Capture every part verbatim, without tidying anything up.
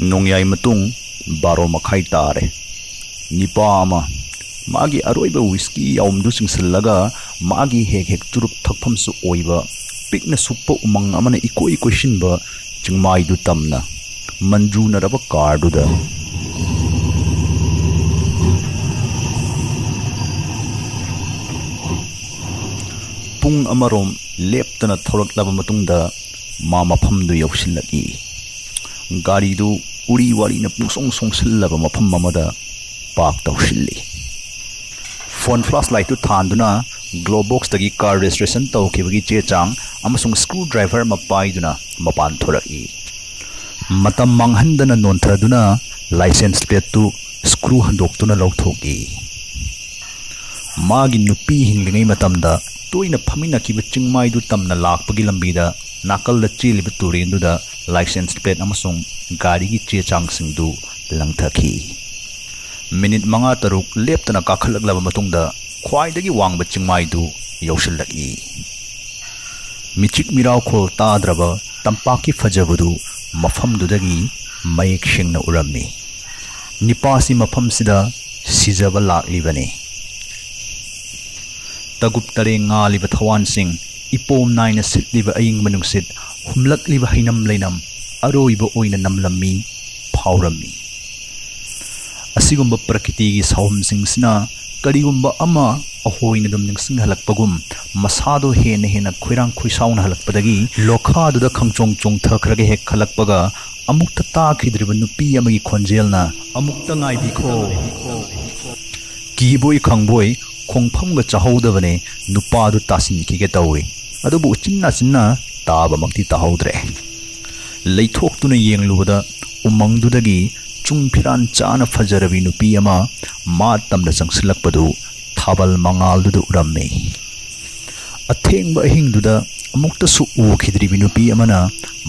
ꯅꯣꯡꯌꯥꯏ ꯃꯇꯨꯡ ꯕꯥꯔꯣ ꯃꯈꯥꯏ ꯇꯥꯔꯦ꯫ ꯅꯤꯄꯥ ꯑꯃ ꯃꯥꯒꯤ ꯑꯔꯣꯏꯕ ꯋꯤꯁꯀꯤ ꯌꯥꯎꯝꯗꯨ ꯆꯤꯡꯁꯤꯜꯂꯒ, ꯃꯥꯒꯤ ꯍꯦꯛ ꯍꯦꯛ ꯆꯨꯔꯨꯞ ꯊꯛꯐꯝꯁꯨ ꯑꯣꯏꯕ ꯄꯤꯛꯅ ꯁꯨꯞꯄ ꯎꯃꯪ ꯑꯃꯅ ꯏꯀꯣꯏ ꯀꯣꯏꯁꯤꯟꯕ ꯆꯤꯡꯃꯥꯏꯗꯨ ꯇꯝꯅ ꯃꯟꯖꯨꯅꯔꯕ ꯀꯥꯔꯗꯨꯗ ꯄꯨꯡ ꯑꯃꯔꯣꯝ ꯂꯦꯞꯇꯅ ꯊꯧꯔꯛꯂꯕ ꯃꯇꯨꯡꯗ ꯃꯥ ꯃꯐꯝꯗꯨ ꯌꯧꯁꯤꯜꯂꯛꯏ꯫ ꯒꯥꯔꯤꯗꯨ ꯎꯔꯤ ꯋꯥꯔꯤꯅ ꯄꯨꯡꯁꯣꯡ ꯁꯣꯡꯁꯤꯜꯂꯕ ꯃꯐꯝ ꯑꯃꯗ ꯄꯥꯔꯛ ꯇꯧꯁꯤꯜꯂꯤ꯫ ꯐꯣꯟ ꯐ꯭ꯂꯥꯁ ꯂꯥꯏꯠꯇꯨ ꯊꯥꯟꯗꯨꯅ ꯒ꯭ꯂꯣ ꯕꯣꯛꯁꯇꯒꯤ ꯀꯥꯔ ꯔꯦꯖꯤꯁꯇ꯭ꯔꯦꯁꯟ ꯇꯧꯈꯤꯕꯒꯤ ꯆꯦ ꯆꯥꯡ ꯑꯃꯁꯨꯡ ꯁ꯭ꯀ꯭ꯔꯨ ꯗ꯭ꯔꯥꯏꯚꯔ ꯑꯃ ꯄꯥꯏꯗꯨꯅ ꯃꯄꯥꯟ ꯊꯣꯔꯛꯏ꯫ ꯃꯇꯝ ꯃꯥꯡꯍꯟꯗꯅ ꯅꯣꯟꯊꯗꯨꯅ ꯂꯥꯏꯁꯦꯟꯁ ꯄ꯭ꯂꯦꯠꯇꯨ ꯁ꯭ꯀ꯭ꯔꯨ ꯍꯟꯗꯣꯛꯇꯨꯅ ꯂꯧꯊꯣꯛꯏ꯫ ꯃꯥꯒꯤ ꯅꯨꯄꯤ ꯍꯤꯡꯂꯤꯉꯩ ꯃꯇꯝꯗ ꯇꯣꯏꯅ ꯐꯝꯃꯤꯟꯅꯈꯤꯕ ꯆꯤꯡꯃꯥꯏꯗꯨ ꯇꯝꯅ ꯂꯥꯛꯄꯒꯤ ꯂꯝꯕꯤꯗ ꯅꯥꯀꯜꯗ ꯆꯦꯜꯂꯤꯕ ꯇꯨꯔꯦꯟꯗꯨꯗ ꯂꯥꯏꯁꯦꯟꯁ ꯄ꯭ꯂꯦꯠ ꯑꯃꯁꯨꯡ ꯒꯥꯔꯤꯒꯤ ꯆꯦ ꯆꯥꯡꯁꯤꯡꯗꯨ ꯂꯪꯊꯈꯤ꯫ ꯃꯤꯅꯤꯠ ꯃꯉꯥ ꯇꯔꯨꯛ ꯂꯦꯞꯇꯅ ꯀꯥꯈꯠꯂꯛꯂꯕ ꯃꯇꯨꯡꯗ ꯈ꯭ꯋꯥꯏꯗꯒꯤ ꯋꯥꯡꯕ ꯆꯤꯡꯃꯥꯏꯗꯨ ꯌꯧꯁꯤꯜꯂꯛꯏ꯫ ꯃꯤꯆꯤꯛ ꯃꯤꯔꯥꯎꯈꯣꯜ ꯇꯥꯗ꯭ꯔꯕ ꯇꯝꯄꯥꯛꯀꯤ ꯐꯖꯕꯗꯨ ꯃꯐꯝꯗꯨꯗꯒꯤ ꯃꯌꯦꯛ ꯁꯦꯡꯅ ꯎꯔꯝꯃꯤ꯫ ꯅꯤꯄꯥꯁꯤ ꯃꯐꯝꯁꯤꯗ ꯁꯤꯖꯕ ꯂꯥꯛꯂꯤꯕꯅꯤ꯫ ꯇꯒꯨꯞ ꯇꯔꯦꯡ ꯉꯥꯜꯂꯤꯕ ꯊꯋꯥꯟꯁꯤꯡ, ꯏꯄꯣꯝ ꯅꯥꯏꯅ ꯁꯤꯠꯂꯤꯕ ꯑꯏꯪꯕ ꯅꯨꯡꯁꯤꯠ, ꯍꯨꯝꯂꯛꯂꯤꯕ ꯍꯩꯅꯝ ꯂꯩꯅꯝ ꯑꯔꯣꯏꯕ ꯑꯣꯏꯅ ꯅꯝꯂꯝꯃꯤ, ꯐꯥꯎꯔꯝꯃꯤ꯫ ꯑꯁꯤꯒꯨꯝꯕ ꯄ꯭ꯔꯀꯤꯇꯤꯒꯤ ꯁꯥꯎꯍꯨꯝꯁꯤꯡꯁꯤꯅ ꯀꯔꯤꯒꯨꯝꯕ ꯑꯃ ꯑꯍꯣꯏꯅ ꯑꯗꯨꯝ ꯅꯤꯡꯁꯤꯡꯍꯜꯂꯛꯄꯒꯨꯝ, ꯃꯁꯥꯗꯣ ꯍꯦꯟꯅ ꯍꯦꯟꯅ ꯈꯣꯏꯔꯥꯡ ꯈꯣꯏꯁꯥꯎꯅꯍꯜꯂꯛꯄꯗꯒꯤ ꯂꯣꯈꯥꯗꯨꯗ ꯈꯪꯆꯣꯡ ꯆꯣꯡꯊꯈ꯭ꯔꯒ ꯍꯦꯛ ꯈꯜꯂꯛꯄꯒ, ꯑꯃꯨꯛꯇ ꯇꯥꯈꯤꯗ꯭ꯔꯤꯕ ꯅꯨꯄꯤ ꯑꯃꯒꯤ ꯈꯣꯟꯖꯦꯜꯅ, "ꯑꯃꯨꯛꯇ ꯉꯥꯏꯕꯤꯈꯣ!" ꯀꯤꯕꯣꯏ ꯈꯪꯕꯣꯏ ꯈꯣꯡꯐꯝꯒ ꯆꯥꯍꯧꯗꯕꯅꯦ, ꯅꯨꯄꯥꯗꯨ ꯇꯥꯁꯤꯟꯈꯤꯒꯦ ꯇꯧꯏ꯫ ꯑꯗꯨꯕꯨ ꯎꯆꯤꯟ ꯅꯥꯆꯤꯟꯅ ꯇꯥꯕꯃꯛꯇꯤ ꯇꯥꯍꯧꯗ꯭ꯔꯦ꯫ ꯂꯩꯊꯣꯛꯇꯨꯅ ꯌꯦꯡꯂꯨꯕꯗ ꯎꯃꯪꯗꯨꯗꯒꯤ ꯆꯨꯡ ꯐꯤꯔꯥꯟ ꯆꯥꯅ ꯐꯖꯔꯕꯤ ꯅꯨꯄꯤ ꯑꯃ ꯃꯥ ꯇꯝꯅ ꯆꯪꯁꯤꯜꯂꯛꯄꯗꯨ ꯊꯥꯕꯜ ꯃꯉꯥꯜꯗꯨꯗ ꯎꯔꯝꯃꯤ꯫ ꯑꯊꯦꯡꯕ ꯑꯍꯤꯡꯗꯨꯗ ꯑꯃꯨꯛꯇꯁꯨ ꯎꯈꯤꯗ꯭ꯔꯤꯕꯤ ꯅꯨꯄꯤ ꯑꯃꯅ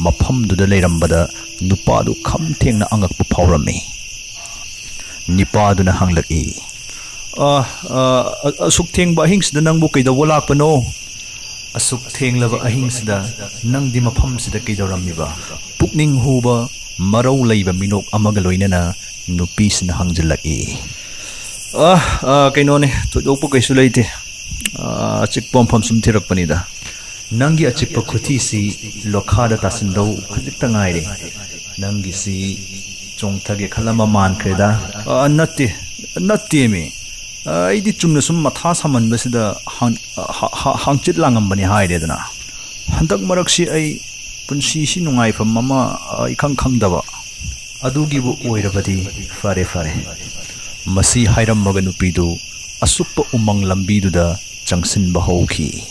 ꯃꯐꯝꯗꯨꯗ ꯂꯩꯔꯝꯕꯗ ꯅꯨꯄꯥꯗꯨ ꯈꯝ ꯊꯦꯡꯅ ꯑꯉꯛꯄ ꯐꯥꯎꯔꯝꯃꯤ꯫ ꯅꯤꯄꯥꯗꯨꯅ ꯍꯪꯂꯛꯏ, "ꯑ, ꯑ, ꯑ, ꯑꯁꯨꯛ ꯊꯦꯡꯕ ꯑꯍꯤꯡꯁꯤꯗ ꯅꯪꯕꯨ ꯀꯩꯗꯧꯕ ꯂꯥꯛꯄꯅꯣ?" "ꯑꯁꯨꯛ ꯊꯦꯡꯂꯕ ꯑꯍꯤꯡꯁꯤꯗ ꯅꯪꯗꯤ ꯃꯐꯝꯁꯤꯗ ꯀꯩꯗꯧꯔꯝꯃꯤꯕ?" "ꯄꯨꯛꯅꯤꯡ ꯍꯨꯕ ꯃꯔꯧ ꯂꯩꯕ ꯃꯤꯅꯣꯛ ꯑꯃꯒ ꯂꯣꯏꯅꯅ ꯅꯨꯄꯤꯁꯤꯅ ꯍꯪꯖꯤꯜꯂꯛꯏ꯫ "ꯑ, ꯑ, ꯀꯩꯅꯣꯅꯦ, ꯊꯣꯏꯗꯣꯛꯄ ꯀꯩꯁꯨ ꯂꯩꯇꯦ꯫ ꯑ, ꯑꯆꯤꯛꯄ ꯃꯐꯝ ꯁꯨꯝ ꯊꯤꯔꯛꯄꯅꯤꯗ꯫ ꯅꯪꯒꯤ ꯑꯆꯤꯛꯄ ꯈꯨꯊꯤꯁꯤ ꯂꯣꯈꯥꯗ ꯇꯥꯁꯤꯟꯗꯧ ꯈꯖꯤꯛꯇ ꯉꯥꯏꯔꯦ꯫ ꯅꯪꯒꯤꯁꯤ ꯆꯣꯡꯊꯒꯦ ꯈꯜꯂꯝꯕ ꯃꯥꯟꯈ꯭ꯔꯦꯗ꯫" "ꯑ, ꯅꯠꯇꯦ, ꯅꯠꯇꯦꯃꯤ꯫ ꯑ, ꯑꯩꯗꯤ ꯆꯨꯝꯅ ꯁꯨꯝ ꯃꯊꯥ ꯁꯥꯃꯟꯕꯁꯤꯗ ꯍꯥꯡ-, ꯍ-, ꯍ-, ꯍꯥꯡꯆꯤꯠ ꯂꯥꯡꯉꯝꯕꯅꯤ ꯍꯥꯏꯔꯦꯗꯅ꯫ ꯍꯟꯗꯛ ꯃꯔꯛꯁꯤ ꯑꯩ ꯄꯨꯟꯁꯤꯁꯤ ꯅꯨꯡꯉꯥꯏꯐꯝ ꯑꯃ, ꯑ, ꯏꯈꯪ ꯈꯪꯗꯕ꯫ ꯑꯗꯨꯒꯤꯕꯨ ꯑꯣꯏꯔꯕꯗꯤ ꯐꯔꯦ, ꯐꯔꯦ꯫" ꯃꯁꯤ ꯍꯥꯏꯔꯝꯃꯒ ꯅꯨꯄꯤꯗꯨ ꯑꯁꯨꯞꯄ ꯎꯃꯪ ꯂꯝꯕꯤꯗꯨꯗ ꯆꯪꯁꯤꯟꯕ ꯍꯧꯈꯤ꯫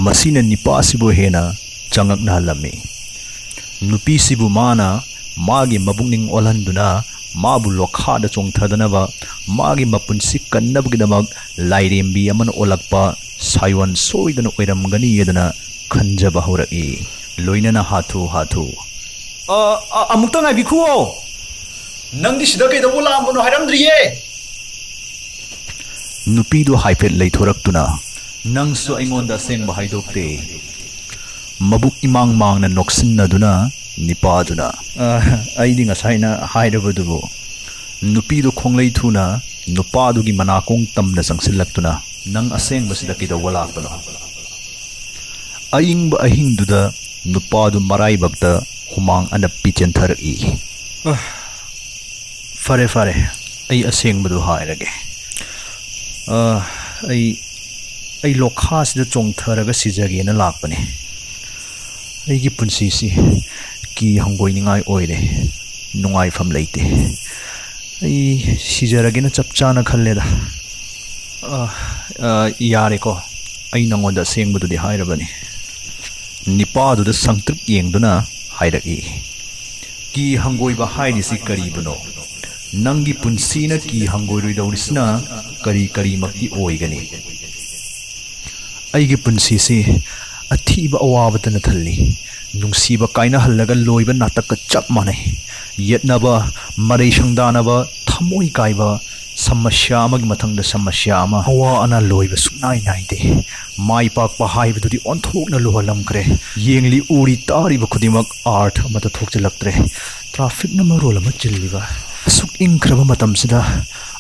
ꯃꯁꯤꯅ ꯅꯤꯄꯥꯁꯤꯕꯨ ꯍꯦꯟꯅ ꯆꯉꯛꯅꯍꯜꯂꯝꯃꯤ꯫ ꯅꯨꯄꯤꯁꯤꯕꯨ ꯃꯥꯅ ꯃꯥꯒꯤ ꯃꯕꯨꯛꯅꯤꯡ ꯑꯣꯜꯍꯟꯗꯨꯅ ꯃꯥꯕꯨ ꯂꯣꯈꯥꯗ ꯆꯣꯡꯊꯗꯅꯕ, ꯃꯥꯒꯤ ꯃꯄꯨꯟꯁꯤ ꯀꯟꯅꯕꯒꯤꯗꯃꯛ ꯂꯥꯏꯔꯦꯝꯕꯤ ꯑꯃꯅ ꯑꯣꯜꯂꯛꯄ ꯁꯥꯏꯑꯣꯟ ꯁꯣꯏꯗꯅ ꯑꯣꯏꯔꯝꯒꯅꯤ ꯍꯥꯏꯗꯅ ꯈꯟꯖꯕ ꯍꯧꯔꯛꯏ꯫ ꯂꯣꯏꯅꯅ ꯍꯥꯊꯨ ꯍꯥꯊꯨ, "ꯑ, ꯑ, ꯑꯃꯨꯛꯇ ꯉꯥꯏꯕꯤꯈꯨꯑꯣ꯫ ꯅꯪꯗꯤ ꯁꯤꯗ ꯀꯩꯗꯧꯕ ꯂꯥꯛꯑꯝꯕꯅꯣ ꯍꯥꯏꯔꯝꯗ꯭ꯔꯤꯌꯦ?" ꯅꯨꯄꯤꯗꯨ ꯍꯥꯏꯐꯦꯠ ꯂꯩꯊꯣꯔꯛꯇꯨꯅ, "ꯅꯪꯁꯨ ꯑꯩꯉꯣꯟꯗ ꯑꯁꯦꯡꯕ ꯍꯥꯏꯗꯣꯛꯇꯦ꯫" ꯃꯕꯨꯛ ꯏꯃꯥꯡ ꯃꯥꯡꯅ ꯅꯣꯛꯁꯤꯟꯅꯗꯨꯅ ꯅꯤꯄꯥꯗꯨꯅ, "ꯑ, ꯑꯩꯗꯤ ꯉꯁꯥꯏꯅ ꯍꯥꯏꯔꯕꯗꯨꯕꯨ꯫" ꯅꯨꯄꯤꯗꯨ ꯈꯣꯡꯂꯩ ꯊꯨꯅ ꯅꯨꯄꯥꯗꯨꯒꯤ ꯃꯅꯥꯀꯣꯡ ꯇꯝꯅ ꯆꯪꯁꯤꯜꯂꯛꯇꯨꯅ, "ꯅꯪ ꯑꯁꯦꯡꯕꯁꯤꯗ ꯀꯩꯗꯧꯕ ꯂꯥꯛꯄꯅꯣ?" ꯑꯏꯪꯕ ꯑꯍꯤꯡꯗꯨꯗ ꯅꯨꯄꯥꯗꯨ ꯃꯔꯥꯏꯕꯛꯇ ꯍꯨꯃꯥꯡ ꯑꯅꯞꯄꯤ ꯆꯦꯟꯊꯔꯛꯏ꯫ "ꯑ, ꯐꯔꯦ, ꯐꯔꯦ, ꯑꯩ ꯑꯁꯦꯡꯕꯗꯨ ꯍꯥꯏꯔꯒꯦ꯫ ꯑ, ꯑꯩ, ꯑꯩ ꯂꯣꯈꯥꯁꯤꯗ ꯆꯣꯡꯊꯔꯒ ꯁꯤꯖꯒꯦꯅ ꯂꯥꯛꯄꯅꯦ꯫ ꯑꯩꯒꯤ ꯄꯨꯟꯁꯤꯁꯤ ꯀꯤ ꯍꯪꯒꯣꯏꯅꯤꯡꯉꯥꯏ ꯑꯣꯏꯔꯦ, ꯅꯨꯡꯉꯥꯏꯐꯝ ꯂꯩꯇꯦ꯫ ꯑꯩ ꯁꯤꯖꯔꯒꯦꯅ ꯆꯞ ꯆꯥꯅ ꯈꯜꯂꯦꯗ꯫" "ꯑ, ꯑ, ꯌꯥꯔꯦꯀꯣ, ꯑꯩ ꯅꯉꯣꯟꯗ ꯑꯁꯦꯡꯕꯗꯨꯗꯤ ꯍꯥꯏꯔꯕꯅꯤ꯫" ꯅꯤꯄꯥꯗꯨꯗ ꯁꯪꯇ꯭ꯔꯤꯛ ꯌꯦꯡꯗꯨꯅ ꯍꯥꯏꯔꯛꯏ, "ꯀꯤ ꯍꯪꯒꯣꯏꯕ ꯍꯥꯏꯔꯤꯁꯤ ꯀꯔꯤꯕꯨꯅꯣ? ꯅꯪꯒꯤ ꯄꯨꯟꯁꯤꯅ ꯀꯤ ꯍꯪꯒꯣꯏꯔꯣꯏꯗꯧꯔꯤꯁꯤꯅ ꯀꯔꯤ ꯀꯔꯤꯃꯛꯇꯤ ꯑꯣꯏꯒꯅꯤ?" "ꯑꯩꯒꯤ ꯄꯨꯟꯁꯤꯁꯤ ꯑꯊꯤꯕ ꯑꯋꯥꯕꯇꯅ ꯊꯜꯂꯤ꯫ ꯅꯨꯡꯁꯤꯕ ꯀꯥꯏꯅꯍꯜꯂꯒ ꯂꯣꯏꯕ ꯅꯥꯇꯛꯀ ꯆꯞ ꯃꯥꯟꯅꯩ꯫ ꯌꯦꯠꯅꯕ, ꯃꯔꯩ ꯁꯪꯗꯥꯅꯕ, ꯊꯃꯣꯏ ꯀꯥꯏꯕ, ꯁꯃꯁ꯭ꯌꯥ ꯑꯃꯒꯤ ꯃꯊꯪꯗ ꯁꯃꯁ꯭ꯌꯥ ꯑꯃ, ꯑꯋꯥ ꯑꯅꯥ ꯂꯣꯏꯕ ꯁꯨꯛꯅꯥꯏ ꯅꯥꯏꯗꯦ꯫ ꯃꯥꯏ ꯄꯥꯛꯄ ꯍꯥꯏꯕꯗꯨꯗꯤ ꯑꯣꯟꯊꯣꯛꯅ ꯂꯨꯍꯜꯂꯝꯈ꯭ꯔꯦ꯫ ꯌꯦꯡꯂꯤ ꯎꯔꯤ ꯇꯥꯔꯤꯕ ꯈꯨꯗꯤꯡꯃꯛ ꯑꯥꯔꯊ ꯑꯃꯠꯇ ꯊꯣꯛꯆꯤꯜꯂꯛꯇ꯭ꯔꯦ꯫ ꯇ꯭ꯔꯥꯐꯤꯛꯅ ꯃꯔꯣꯜ ꯑꯃ ꯆꯤꯜꯂꯤꯕ꯫ ꯑꯁꯨꯛ ꯏꯪꯈ꯭ꯔꯕ ꯃꯇꯝꯁꯤꯗ,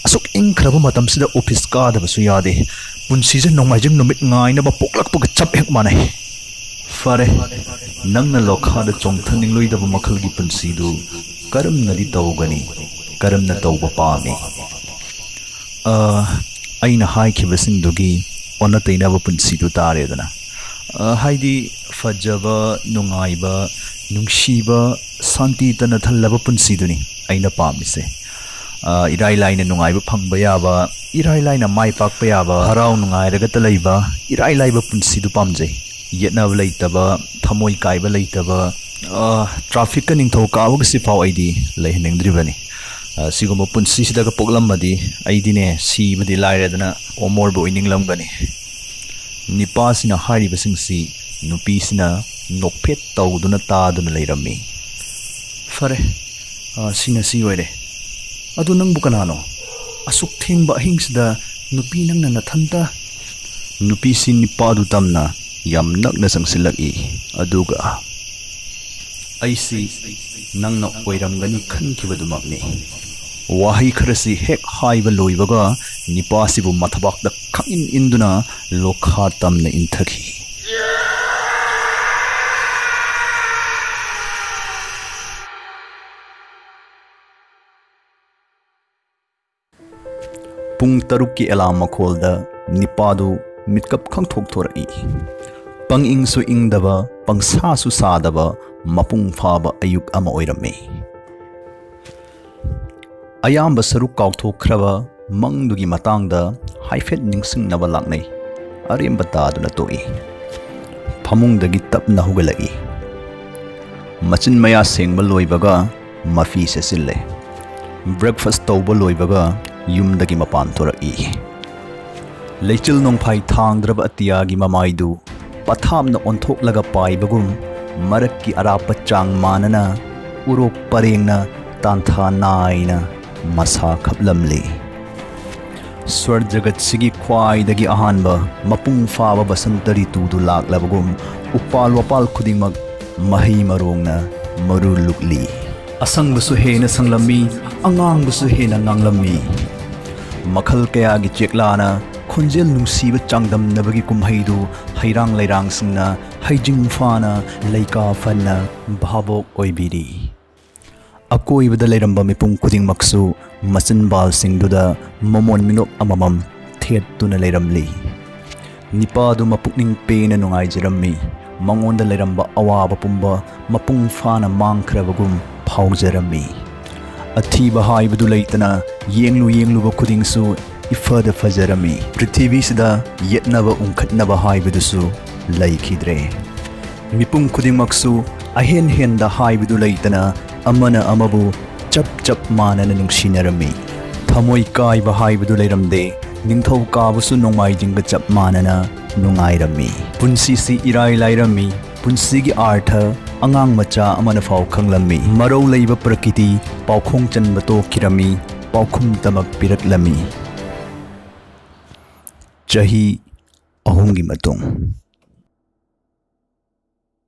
ꯑꯁꯨꯛ ꯏꯪꯈ꯭ꯔꯕ ꯃꯇꯝꯁꯤꯗ ꯑꯣꯐꯤꯁ ꯀꯥꯗꯕꯁꯨ ꯌꯥꯗꯦ꯫ ꯄꯨꯟꯁꯤꯁꯦ ꯅꯣꯡꯃꯥꯏꯖꯤꯡ ꯅꯨꯃꯤꯠ ꯉꯥꯏꯅꯕ ꯄꯣꯛꯂꯛꯄꯒ ꯆꯞ ꯍꯦꯛ ꯃꯥꯟꯅꯩ꯫ ꯐꯔꯦ, ꯅꯪꯅ ꯂꯣꯈꯥꯗ ꯆꯣꯡꯊꯅꯤꯡꯂꯣꯏꯗꯕ ꯃꯈꯜꯒꯤ ꯄꯨꯟꯁꯤꯗꯨ ꯀꯔꯝꯅꯗꯤ ꯇꯧꯒꯅꯤ? ꯀꯔꯝꯅ ꯇꯧꯕ ꯄꯥꯝꯃꯤ? ꯑ, ꯑꯩꯅ ꯍꯥꯏꯈꯤꯕꯁꯤꯡꯗꯨꯒꯤ ꯑꯣꯟꯅ ꯇꯩꯅꯕ ꯄꯨꯟꯁꯤꯗꯨ ꯇꯥꯔꯦꯗꯅ꯫ ꯑ, ꯍꯥꯏꯗꯤ, ꯐꯖꯕ, ꯅꯨꯡꯉꯥꯏꯕ, ꯅꯨꯡꯁꯤꯕ, ꯁꯥꯟꯇꯤ ꯇꯅ ꯊꯜꯂꯕ ꯄꯨꯟꯁꯤꯗꯨꯅꯤ ꯑꯩꯅ ꯄꯥꯝꯃꯤꯁꯦ꯫ ꯑ, ꯏꯔꯥꯏ ꯂꯥꯏꯅ ꯅꯨꯡꯉꯥꯏꯕ ꯐꯪꯕ ꯌꯥꯕ, ꯏꯔꯥꯏ ꯂꯥꯏꯅ ꯃꯥꯏ ꯄꯥꯛꯄ ꯌꯥꯕ, ꯍꯔꯥꯎ ꯅꯨꯡꯉꯥꯏꯔꯒꯇ ꯂꯩꯕ, ꯏꯔꯥꯏ ꯂꯥꯏꯕ ꯄꯨꯟꯁꯤꯗꯨ ꯄꯥꯝꯖꯩ꯫ ꯌꯦꯠꯅꯕ ꯂꯩꯇꯕ, ꯊꯃꯣꯏ ꯀꯥꯏꯕ ꯂꯩꯇꯕ, ꯑ, ꯇ꯭ꯔꯥꯐꯤꯛꯀ ꯅꯤꯡꯊꯧ ꯀꯥꯕꯒꯁꯤ ꯐꯥꯎ ꯑꯩꯗꯤ ꯂꯩꯍꯟꯅꯤꯡꯗ꯭ꯔꯤꯕꯅꯤ꯫ ꯑ, ꯁꯤꯒꯨꯝꯕ ꯄꯨꯟꯁꯤꯁꯤꯗꯒ ꯄꯣꯛꯂꯝꯃꯗꯤ ꯑꯩꯗꯤꯅꯦ, ꯁꯤꯕꯗꯤ ꯂꯥꯏꯔꯗꯅ ꯑꯣꯃꯣꯔꯕꯨ ꯑꯣꯏꯅꯤꯡꯂꯝꯒꯅꯤ꯫ ꯅꯤꯄꯥꯁꯤꯅ ꯍꯥꯏꯔꯤꯕꯁꯤꯡꯁꯤ ꯅꯨꯄꯤꯁꯤꯅ ꯅꯣꯛꯐꯦꯠ ꯇꯧꯗꯨꯅ ꯇꯥꯗꯨꯅ ꯂꯩꯔꯝꯃꯤ꯫ "ꯐꯔꯦ, ꯑ, ꯁꯤꯅ ꯁꯤ ꯑꯣꯏꯔꯦ꯫ ꯑꯗꯨ ꯅꯪꯕꯨ ꯀꯅꯥꯅꯣ? ꯑꯁꯨꯛ ꯊꯦꯡꯕ ꯑꯍꯤꯡꯁꯤꯗ ꯅꯨꯄꯤ ꯅꯪꯅ ꯅꯊꯟꯇ?" ꯅꯨꯄꯤꯁꯤ ꯅꯤꯄꯥꯗꯨ ꯇꯝꯅ ꯌꯥꯝ ꯅꯛꯅ ꯆꯪꯁꯤꯜꯂꯛꯏ, ꯑꯗꯨꯒ, "ꯑꯩꯁꯤ ꯅꯪꯅ ꯑꯣꯏꯔꯝꯒꯅꯤ ꯈꯟꯈꯤꯕꯗꯨꯃꯛꯅꯤ꯫" ꯋꯥꯍꯩ ꯈꯔꯁꯤ ꯍꯦꯛ ꯍꯥꯏꯕ ꯂꯣꯏꯕꯒ ꯅꯤꯄꯥꯁꯤꯕꯨ ꯃꯊꯕꯥꯛꯇ ꯈꯪꯏꯟ ꯏꯟꯗꯨꯅ ꯂꯣꯈꯥ ꯇꯝꯅ ꯏꯟꯊꯈꯤ꯫ ꯄꯨꯡ ꯇꯔꯨꯛꯀꯤ ꯑꯦꯂꯥꯝ ꯃꯈꯣꯜꯗ ꯅꯤꯄꯥꯗꯨ ꯃꯤꯠꯀꯞ ꯈꯪꯊꯣꯛ ꯊꯣꯔꯛꯏ꯫ ꯄꯪꯏꯪꯁꯨ ꯏꯪꯗꯕ, ꯄꯪꯁꯥꯁꯨ ꯁꯥꯗꯕ, ꯃꯄꯨꯡ ꯐꯥꯕ ꯑꯌꯨꯛ ꯑꯃ ꯑꯣꯏꯔꯝꯃꯤ꯫ ꯑꯌꯥꯝꯕ ꯁꯔꯨꯛ ꯀꯥꯎꯊꯣꯛꯈ꯭ꯔꯕ ꯃꯪꯗꯨꯒꯤ ꯃꯇꯥꯡꯗ ꯍꯥꯏꯐꯦꯠ ꯅꯤꯡꯁꯤꯡꯅꯕ ꯂꯥꯛꯅꯩ꯫ ꯑꯔꯦꯝꯕ ꯇꯥꯗꯨꯅ ꯇꯣꯛꯏ꯫ ꯐꯃꯨꯡꯗꯒꯤ ꯇꯞꯅ ꯍꯧꯒꯠꯂꯛꯏ꯫ ꯃꯆꯤꯟ ꯃꯌꯥ ꯁꯦꯡꯕ ꯂꯣꯏꯕꯒ ꯃꯐꯤ ꯁꯦꯠꯆꯤꯜꯂꯦ꯫ ꯕ꯭ꯔꯦꯛꯐꯥꯁ ꯇꯧꯕ ꯂꯣꯏꯕꯒ ꯌꯨꯝꯗꯒꯤ ꯃꯄꯥꯟ ꯊꯣꯔꯛꯏ꯫ ꯂꯩꯆꯤꯜ ꯅꯣꯡꯐꯥꯏ ꯊꯥꯡꯗ꯭ꯔꯕ ꯑꯇꯤꯌꯥꯒꯤ ꯃꯃꯥꯏꯗꯨ ꯄꯊꯥꯞꯅ ꯑꯣꯟꯊꯣꯛꯂꯒ ꯄꯥꯏꯕꯒꯨꯝ ꯃꯔꯛꯀꯤ ꯑꯔꯥꯞꯄ ꯆꯥꯡ ꯃꯥꯟꯅꯅ ꯎꯔꯣꯛ ꯄꯔꯦꯡꯅ ꯇꯥꯟꯊꯥ ꯅꯥꯏꯅ ꯃꯁꯥ ꯈꯞꯂꯝꯂꯤ꯫ ꯁ꯭ꯋꯔ ꯖꯒꯠꯁꯤꯒꯤ ꯈ꯭ꯋꯥꯏꯗꯒꯤ ꯑꯍꯥꯟꯕ ꯃꯄꯨꯡ ꯐꯥꯕ ꯕꯁꯟꯇ ꯔꯤꯇꯨꯗꯨ ꯂꯥꯛꯂꯕꯒꯨꯝ, ꯎꯄꯥꯜ ꯋꯥꯄꯥꯜ ꯈꯨꯗꯤꯡꯃꯛ ꯃꯍꯩ ꯃꯔꯣꯡꯅ ꯃꯔꯨ ꯂꯨꯛꯂꯤ꯫ ꯑꯁꯪꯕꯁꯨ ꯍꯦꯟꯅ ꯁꯪꯂꯝꯃꯤ, ꯑꯉꯥꯡꯕꯁꯨ ꯍꯦꯟꯅ ꯉꯥꯡꯂꯝꯃꯤ꯫ ꯃꯈꯜ ꯀꯌꯥꯒꯤ ꯆꯦꯛꯂꯥꯅ ꯈꯣꯟꯖꯦꯜ ꯅꯨꯡꯁꯤꯕ ꯆꯥꯡꯗꯝꯅꯕꯒꯤ ꯀꯨꯝꯍꯩꯗꯨ ꯍꯩꯔꯥꯡ ꯂꯩꯔꯥꯡꯁꯤꯡꯅ ꯍꯩꯖꯤꯡ ꯐꯥꯅ, ꯂꯩꯀꯥ ꯐꯟꯅ ꯚꯥꯕꯣꯛ ꯑꯣꯏꯕꯤꯔꯤ꯫ ꯑꯀꯣꯏꯕꯗ ꯂꯩꯔꯝꯕ ꯃꯤꯄꯨꯝ ꯈꯨꯗꯤꯡꯃꯛꯁꯨ ꯃꯆꯤꯟꯕꯥꯜꯁꯤꯡꯗꯨꯗ ꯃꯃꯣꯟ ꯃꯤꯅꯣꯛ ꯑꯃꯃꯝ ꯊꯦꯠꯇꯨꯅ ꯂꯩꯔꯝꯂꯤ꯫ ꯅꯤꯄꯥꯗꯨ ꯃꯄꯨꯛꯅꯤꯡ ꯄꯦꯟꯅ ꯅꯨꯡꯉꯥꯏꯖꯔꯝꯃꯤ꯫ ꯃꯉꯣꯟꯗ ꯂꯩꯔꯝꯕ ꯑꯋꯥꯕ ꯄꯨꯝꯕ ꯃꯄꯨꯡ ꯐꯥꯅ ꯃꯥꯡꯈ꯭ꯔꯕꯒꯨꯝ ꯐꯥꯎꯖꯔꯝꯃꯤ꯫ ꯑꯊꯤꯕ ꯍꯥꯏꯕꯗꯨ ꯂꯩꯇꯅ ꯌꯦꯡꯂꯨ ꯌꯦꯡꯂꯨꯕ ꯈꯨꯗꯤꯡꯁꯨ ꯏꯐꯗ ꯐꯖꯔꯝꯃꯤ꯫ ꯄ꯭ꯔꯤꯊꯤꯕꯤꯁꯤꯗ ꯌꯦꯠꯅꯕ ꯎꯪꯈꯠꯅꯕ ꯍꯥꯏꯕꯗꯨꯁꯨ ꯂꯩꯈꯤꯗ꯭ꯔꯦ꯫ ꯃꯤꯄꯨꯝ ꯈꯨꯗꯤꯡꯃꯛꯁꯨ ꯑꯍꯦꯟ ꯍꯦꯟꯗ ꯍꯥꯏꯕꯗꯨ ꯂꯩꯇꯅ ꯑꯃꯅ ꯑꯃꯕꯨ ꯆꯞ ꯆꯞ ꯃꯥꯟꯅꯅ ꯅꯨꯡꯁꯤꯅꯔꯝꯃꯤ꯫ ꯊꯃꯣꯏ ꯀꯥꯏꯕ ꯍꯥꯏꯕꯗꯨ ꯂꯩꯔꯝꯗꯦ꯫ ꯅꯤꯡꯊꯧꯀꯥꯕꯁꯨ ꯅꯣꯡꯃꯥꯏꯖꯤꯡꯒ ꯆꯞ ꯃꯥꯟꯅꯅ ꯅꯨꯡꯉꯥꯏꯔꯝꯃꯤ꯫ ꯄꯨꯟꯁꯤꯁꯤ ꯏꯔꯥꯏ ꯂꯥꯏꯔꯝꯃꯤ꯫ ꯄꯨꯟꯁꯤꯒꯤ ꯑꯥꯔꯊ ꯑꯉꯥꯡ ꯃꯆꯥ ꯑꯃꯅ ꯐꯥꯎ ꯈꯪꯂꯝꯃꯤ꯫ ꯃꯔꯧ ꯂꯩꯕ ꯄ꯭ꯔꯀꯤꯇꯤ ꯄꯥꯎꯈꯣꯡ ꯆꯟꯕ ꯇꯣꯛꯈꯤꯔꯝꯃꯤ꯫ ꯄꯥꯎꯈꯨꯝ ꯇꯃꯛ ꯄꯤꯔꯛꯂꯝꯃꯤ꯫ ꯆꯍꯤ ꯑꯍꯨꯝꯒꯤ ꯃꯇꯨꯡ꯫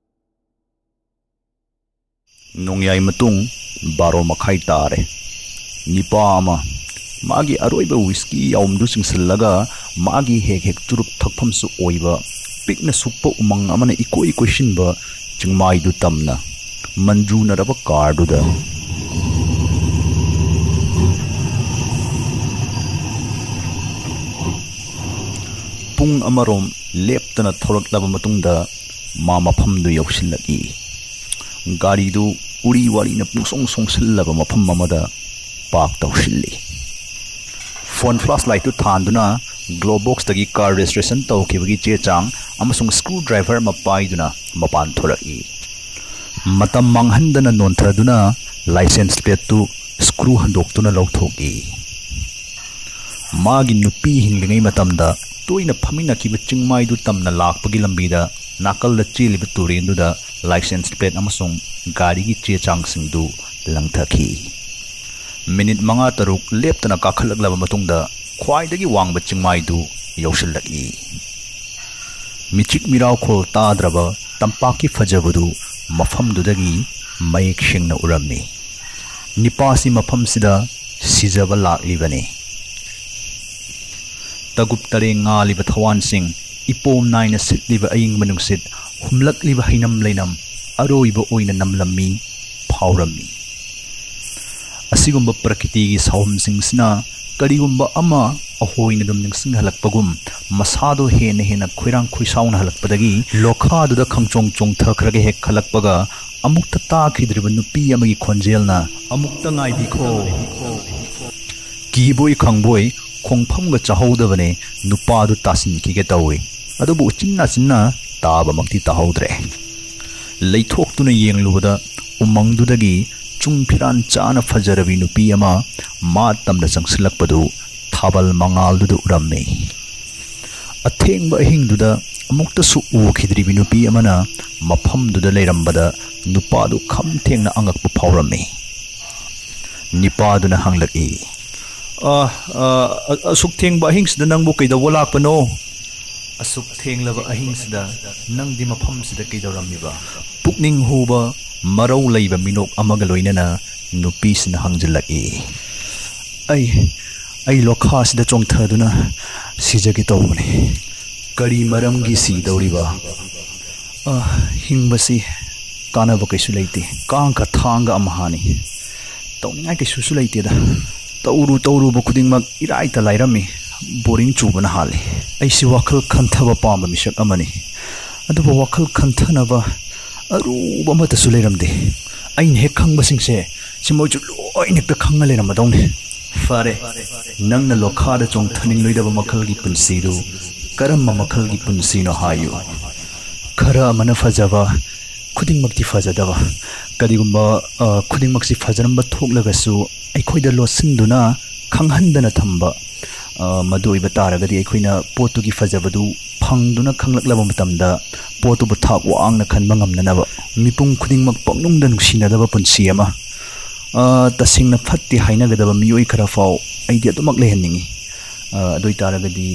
ꯅꯣꯡꯌꯥꯏ ꯃꯇꯨꯡ ꯕꯥꯔꯣ ꯃꯈꯥꯏ ꯇꯥꯔꯦ꯫ ꯅꯤꯄꯥ ꯑꯃ ꯃꯥꯒꯤ ꯑꯔꯣꯏꯕ ꯋꯤꯁꯀꯤ ꯌꯥꯎꯝꯗꯨ ꯆꯤꯡꯁꯤꯜꯂꯒ, ꯃꯥꯒꯤ ꯍꯦꯛ ꯍꯦꯛ ꯆꯨꯔꯨꯞ ꯊꯛꯐꯝꯁꯨ ꯑꯣꯏꯕ ꯄꯤꯛꯅ ꯁꯨꯞꯄ ꯎꯃꯪ ꯑꯃꯅ ꯏꯀꯣꯏ ꯀꯣꯏꯁꯤꯟꯕ ꯆꯤꯡꯃꯥꯏꯗꯨ ꯇꯝꯅ ꯃꯟꯖꯨꯅꯔꯕ ꯀꯥꯔꯗꯨꯗ ꯄꯨꯡ ꯑꯃꯔꯣꯝ ꯂꯦꯞꯇꯅ ꯊꯧꯔꯛꯂꯕ ꯃꯇꯨꯡꯗ ꯃꯥ ꯃꯐꯝꯗꯨ ꯌꯧꯁꯤꯜꯂꯛꯏ꯫ ꯒꯥꯔꯤꯗꯨ ꯎꯔꯤ ꯋꯥꯔꯤꯅ ꯄꯨꯡꯁꯣꯡ ꯁꯣꯡꯁꯤꯜꯂꯕ ꯃꯐꯝ ꯑꯃꯗ ꯄꯥꯔꯛ ꯇꯧꯁꯤꯜꯂꯤ꯫ ꯐꯣꯟ ꯐ꯭ꯂꯥꯁ ꯂꯥꯏꯠꯇꯨ ꯊꯥꯟꯗꯨꯅ ꯒ꯭ꯂꯣ ꯕꯣꯛꯁꯇꯒꯤ ꯀꯥꯔ ꯔꯦꯖꯤꯁꯇ꯭ꯔꯦꯁꯟ ꯇꯧꯈꯤꯕꯒꯤ ꯆꯦ ꯆꯥꯡ ꯑꯃꯁꯨꯡ ꯁ꯭ꯀ꯭ꯔꯨ ꯗ꯭ꯔꯥꯏꯚꯔ ꯑꯃ ꯄꯥꯏꯗꯨꯅ ꯃꯄꯥꯟ ꯊꯣꯔꯛꯏ꯫ ꯃꯇꯝ ꯃꯥꯡꯍꯟꯗꯅ ꯅꯣꯟꯊꯗꯨꯅ ꯂꯥꯏꯁꯦꯟꯁ ꯄ꯭ꯂꯦꯠꯇꯨ ꯁ꯭ꯀ꯭ꯔꯨ ꯍꯟꯗꯣꯛꯇꯨꯅ ꯂꯧꯊꯣꯛꯏ꯫ ꯃꯥꯒꯤ ꯅꯨꯄꯤ ꯍꯤꯡꯂꯤꯉꯩ ꯃꯇꯝꯗ ꯇꯣꯏꯅ ꯐꯝꯃꯤꯟꯅꯈꯤꯕ ꯆꯤꯡꯃꯥꯏꯗꯨ ꯇꯝꯅ ꯂꯥꯛꯄꯒꯤ ꯂꯝꯕꯤꯗ ꯅꯥꯀꯜꯗ ꯆꯦꯜꯂꯤꯕ ꯇꯨꯔꯦꯟꯗꯨꯗ ꯂꯥꯏꯁꯦꯟꯁ ꯄ꯭ꯂꯦꯠ ꯑꯃꯁꯨꯡ ꯒꯥꯔꯤꯒꯤ ꯆꯦ ꯆꯥꯡꯁꯤꯡꯗꯨ ꯂꯪꯊꯈꯤ꯫ ꯃꯤꯅꯤꯠ ꯃꯉꯥ ꯇꯔꯨꯛ ꯂꯦꯞꯇꯅ ꯀꯥꯈꯠꯂꯛꯂꯕ ꯃꯇꯨꯡꯗ ꯈ꯭ꯋꯥꯏꯗꯒꯤ ꯋꯥꯡꯕ ꯆꯤꯡꯃꯥꯏꯗꯨ ꯌꯧꯁꯤꯜꯂꯛꯏ꯫ ꯃꯤꯆꯤꯛ ꯃꯤꯔꯥꯎꯈꯣꯜ ꯇꯥꯗ꯭ꯔꯕ ꯇꯝꯄꯥꯛꯀꯤ ꯐꯖꯕꯗꯨ ꯃꯐꯝꯗꯨꯗꯒꯤ ꯃꯌꯦꯛ ꯁꯦꯡꯅ ꯎꯔꯝꯃꯤ꯫ ꯅꯤꯄꯥꯁꯤ ꯃꯐꯝꯁꯤꯗ ꯁꯤꯖꯕ ꯂꯥꯛꯂꯤꯕꯅꯤ꯫ ꯇꯒꯨꯞ ꯇꯔꯦꯡ ꯉꯥꯜꯂꯤꯕ ꯊꯋꯥꯟꯁꯤꯡ, ꯏꯄꯣꯝ ꯅꯥꯏꯅ ꯁꯤꯠꯂꯤꯕ ꯑꯏꯪꯕ ꯅꯨꯡꯁꯤꯠ, ꯍꯨꯝꯂꯛꯂꯤꯕ ꯍꯩꯅꯝ ꯂꯩꯅꯝ ꯑꯔꯣꯏꯕ ꯑꯣꯏꯅ ꯅꯝꯂꯝꯃꯤ, ꯐꯥꯎꯔꯝꯃꯤ꯫ ꯑꯁꯤꯒꯨꯝꯕ ꯄ꯭ꯔꯀꯤꯇꯤꯒꯤ ꯁꯥꯎꯍꯨꯝꯁꯤꯡꯁꯤꯅ ꯀꯔꯤꯒꯨꯝꯕ ꯑꯃ ꯑꯍꯣꯏꯅ ꯑꯗꯨꯝ ꯅꯤꯡꯁꯤꯡꯍꯜꯂꯛꯄꯒꯨꯝ, ꯃꯁꯥꯗꯣ ꯍꯦꯟꯅ ꯍꯦꯟꯅ ꯈꯣꯏꯔꯥꯡ ꯈꯣꯏꯁꯥꯎꯅꯍꯜꯂꯛꯄꯗꯒꯤ ꯂꯣꯈꯥꯗꯨꯗ ꯈꯪꯆꯣꯡ ꯆꯣꯡꯊꯈ꯭ꯔꯒ ꯍꯦꯛ ꯈꯜꯂꯛꯄꯒ, ꯑꯃꯨꯛꯇ ꯇꯥꯈꯤꯗ꯭ꯔꯤꯕ ꯅꯨꯄꯤ ꯑꯃꯒꯤ ꯈꯣꯟꯖꯦꯜꯅ, "ꯑꯃꯨꯛꯇ ꯉꯥꯏꯕꯤꯈꯣ"꯫ ꯀꯤꯕꯣꯏ ꯈꯪꯕꯣꯏ ꯈꯣꯡꯐꯝꯒ ꯆꯥꯍꯧꯗꯕꯅꯦ, ꯅꯨꯄꯥꯗꯨ ꯇꯥꯁꯤꯟꯈꯤꯒꯦ ꯇꯧꯏ꯫ ꯑꯗꯨꯕꯨ ꯎꯆꯤꯟ ꯅꯥꯆꯤꯟꯅ ꯇꯥꯕꯃꯛꯇꯤ ꯇꯥꯍꯧꯗ꯭ꯔꯦ꯫ ꯂꯩꯊꯣꯛꯇꯨꯅ ꯌꯦꯡꯂꯨꯕꯗ ꯎꯃꯪꯗꯨꯗꯒꯤ ꯆꯨꯡ ꯐꯤꯔꯥꯟ ꯆꯥꯅ ꯐꯖꯔꯕꯤ ꯅꯨꯄꯤ ꯑꯃ ꯃꯥ ꯇꯝꯅ ꯆꯪꯁꯤꯜꯂꯛꯄꯗꯨ ꯊꯥꯕꯜ ꯃꯉꯥꯜꯗꯨꯗ ꯎꯔꯝꯃꯤ꯫ ꯑꯊꯦꯡꯕ ꯑꯍꯤꯡꯗꯨꯗ ꯑꯃꯨꯛꯇꯁꯨ ꯎꯈꯤꯗ꯭ꯔꯤꯕꯤ ꯅꯨꯄꯤ ꯑꯃꯅ ꯃꯐꯝꯗꯨꯗ ꯂꯩꯔꯝꯕꯗ ꯅꯨꯄꯥꯗꯨ ꯈꯝ ꯊꯦꯡꯅ ꯑꯉꯛꯄ ꯐꯥꯎꯔꯝꯃꯤ꯫ ꯅꯤꯄꯥꯗꯨꯅ ꯍꯪꯂꯛꯏ, "ꯑ, ꯑ, ꯑ, ꯑꯁꯨꯛ ꯊꯦꯡꯕ ꯑꯍꯤꯡꯁꯤꯗ ꯅꯪꯕꯨ ꯀꯩꯗꯧꯕ ꯂꯥꯛꯄꯅꯣ?" "ꯑꯁꯨꯛ ꯊꯦꯡꯂꯕ ꯑꯍꯤꯡꯁꯤꯗ ꯅꯪꯗꯤ ꯃꯐꯝꯁꯤꯗ ꯀꯩꯗꯧꯔꯝꯃꯤꯕ?" ꯄꯨꯛꯅꯤꯡ ꯍꯨꯕ, ꯃꯔꯧ ꯂꯩꯕ ꯃꯤꯅꯣꯛ ꯑꯃꯒ ꯂꯣꯏꯅꯅ ꯅꯨꯄꯤꯁꯤꯅ ꯍꯪꯖꯤꯜꯂꯛꯏ꯫ "ꯑꯩ, ꯑꯩ ꯂꯣꯈꯥꯁꯤꯗ ꯆꯣꯡꯊꯗꯨꯅ ꯁꯤꯖꯒꯦ ꯇꯧꯕꯅꯤ꯫" "ꯀꯔꯤ ꯃꯔꯝꯒꯤ ꯁꯤꯗꯧꯔꯤꯕ?" "ꯑ, ꯍꯤꯡꯕꯁꯤ ꯀꯥꯟꯅꯕ ꯀꯩꯁꯨ ꯂꯩꯇꯦ꯫ ꯀꯥꯡꯒ ꯊꯥꯡꯒ ꯑꯃꯍꯥꯅꯤ꯫ ꯇꯧꯅꯤꯡꯉꯥꯏ ꯀꯩꯁꯨꯁꯨ ꯂꯩꯇꯦꯗ꯫ ꯇꯧꯔꯨ ꯇꯧꯔꯨꯕ ꯈꯨꯗꯤꯡꯃꯛ ꯏꯔꯥꯏꯇ ꯂꯥꯏꯔꯝꯃꯤ꯫ ꯕꯣꯔꯤꯡ ꯆꯨꯕꯅ ꯍꯥꯜꯂꯤ꯫ ꯑꯩꯁꯤ ꯋꯥꯈꯜ ꯈꯟꯊꯕ ꯄꯥꯝꯕ ꯃꯤꯁꯛ ꯑꯃꯅꯤ꯫ ꯑꯗꯨꯕꯨ ꯋꯥꯈꯜ ꯈꯟꯊꯅꯕ ꯑꯔꯨꯕ ꯑꯃꯠꯇꯁꯨ ꯂꯩꯔꯝꯗꯦ꯫ ꯑꯩꯅ ꯍꯦꯛ ꯈꯪꯕꯁꯤꯡꯁꯦ ꯁꯤ ꯃꯣꯏꯁꯨ ꯂꯣꯏꯅ ꯍꯦꯛꯇ ꯈꯪꯉ ꯂꯩꯔꯝꯃꯗꯧꯅꯤ꯫" "ꯐꯔꯦ, ꯅꯪꯅ ꯂꯣꯈꯥꯗ ꯆꯣꯡꯊꯅꯤꯡꯂꯣꯏꯗꯕ ꯃꯈꯜꯒꯤ ꯄꯨꯟꯁꯤꯗꯨ ꯀꯔꯝꯕ ꯃꯈꯜꯒꯤ ꯄꯨꯟꯁꯤꯅꯣ ꯍꯥꯏꯌꯨ꯫" "ꯈꯔ ꯑꯃꯅ ꯐꯖꯕ, ꯈꯨꯗꯤꯡꯃꯛꯇꯤ ꯐꯖꯗꯕ꯫ ꯀꯔꯤꯒꯨꯝꯕ, ꯑ, ꯈꯨꯗꯤꯡꯃꯛꯁꯤ ꯐꯖꯔꯝꯕ ꯊꯣꯛꯂꯒꯁꯨ ꯑꯩꯈꯣꯏꯗ ꯂꯣꯠꯁꯤꯟꯗꯨꯅ ꯈꯪꯍꯟꯗꯅ ꯊꯝꯕ, ꯑ, ꯃꯗꯨ ꯑꯣꯏꯕ ꯇꯥꯔꯒꯗꯤ ꯑꯩꯈꯣꯏꯅ ꯄꯣꯠꯇꯨꯒꯤ ꯐꯖꯕꯗꯨ ꯐꯪꯗꯨꯅ ꯈꯪꯂꯛꯂꯕ ꯃꯇꯝꯗ ꯄꯣꯠꯇꯨꯕꯨ ꯊꯥꯛ ꯋꯥꯡꯅ ꯈꯟꯕ ꯉꯝꯅꯅꯕ ꯃꯤꯄꯨꯝ ꯈꯨꯗꯤꯡꯃꯛ ꯄꯪꯅꯨꯡꯗ ꯅꯨꯡꯁꯤꯅꯗꯕ ꯄꯨꯟꯁꯤ ꯑꯃ, ꯑ, ꯇꯁꯦꯡꯅ ꯐꯠꯇꯦ ꯍꯥꯏꯅꯒꯗꯕ ꯃꯤꯑꯣꯏ ꯈꯔ ꯐꯥꯎ ꯑꯩꯗꯤ ꯑꯗꯨꯃꯛ ꯂꯩꯍꯟꯅꯤꯡꯏ꯫ ꯑ, ꯑꯗꯨ ꯑꯣꯏꯇꯥꯔꯒꯗꯤ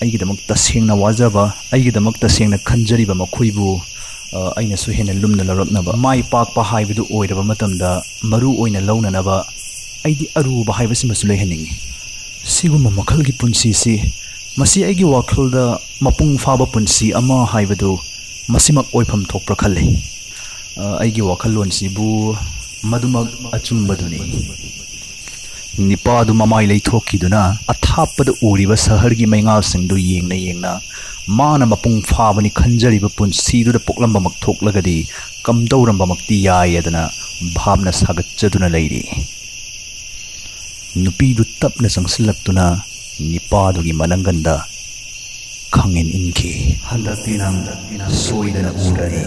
ꯑꯩꯒꯤꯗꯃꯛ ꯇꯁꯦꯡꯅ ꯋꯥꯖꯕ, ꯑꯩꯒꯤꯗꯃꯛ ꯇꯁꯦꯡꯅ ꯈꯟꯖꯔꯤꯕ ꯃꯈꯣꯏꯕꯨ, ꯑ, ꯑꯩꯅꯁꯨ ꯍꯦꯟꯅ ꯂꯨꯝꯅ ꯂꯧꯔꯛꯅꯕ꯫ ꯃꯥꯏ ꯄꯥꯛꯄ ꯍꯥꯏꯕꯗꯨ ꯑꯣꯏꯔꯕ ꯃꯇꯝꯗ ꯃꯔꯨ ꯑꯣꯏꯅ ꯂꯧꯅꯅꯕ ꯑꯩꯗꯤ ꯑꯔꯨꯕ ꯍꯥꯏꯕꯁꯤꯃꯁꯨ ꯂꯩꯍꯟꯅꯤꯡꯏ꯫ ꯁꯤꯒꯨꯝꯕ ꯃꯈꯜꯒꯤ ꯄꯨꯟꯁꯤꯁꯤ, ꯃꯁꯤ ꯑꯩꯒꯤ ꯋꯥꯈꯜꯗ ꯃꯄꯨꯡ ꯐꯥꯕ ꯄꯨꯟꯁꯤ ꯑꯃ ꯍꯥꯏꯕꯗꯨ ꯃꯁꯤꯃꯛ ꯑꯣꯏꯐꯝ ꯊꯣꯛꯄ꯭ꯔꯥ ꯈꯜꯂꯤ꯫ ꯑ, ꯑꯩꯒꯤ ꯋꯥꯈꯜꯂꯣꯟꯁꯤꯕꯨ ꯃꯗꯨꯃꯛ ꯑꯆꯨꯝꯕꯗꯨꯅꯤ꯫ ꯅꯤꯄꯥꯗꯨ ꯃꯃꯥꯏ ꯂꯩꯊꯣꯛꯈꯤꯗꯨꯅ ꯑꯊꯥꯞꯄꯗ ꯎꯔꯤꯕ ꯁꯍꯔꯒꯤ ꯃꯩꯉꯥꯜꯁꯤꯡꯗꯨ ꯌꯦꯡꯅ ꯌꯦꯡꯅ, ꯃꯥꯅ ꯃꯄꯨꯡ ꯐꯥꯕꯅꯤ ꯈꯟꯖꯔꯤꯕ ꯄꯨꯟꯁꯤꯗꯨꯗ ꯄꯣꯛꯂꯝꯕꯃꯛ ꯊꯣꯛꯂꯒꯗꯤ ꯀꯝꯗꯧꯔꯝꯕꯃꯛꯇꯤ ꯌꯥꯏ ꯑꯗꯨꯅ ꯚꯥꯞꯅ ꯁꯥꯒꯠꯆꯗꯨꯅ ꯂꯩꯔꯤ꯫ ꯅꯨꯄꯤꯗꯨ ꯇꯞꯅ ꯆꯪꯁꯤꯜꯂꯛꯇꯨꯅ ꯅꯤꯄꯥꯗꯨꯒꯤ ꯃꯅꯪꯒꯟꯗ ꯈꯪꯏꯟ ꯏꯟꯈꯤ꯫ "ꯍꯟꯗꯛꯇꯤ ꯅꯪ ꯁꯣꯏꯗꯅ ꯎꯔꯅꯤ꯫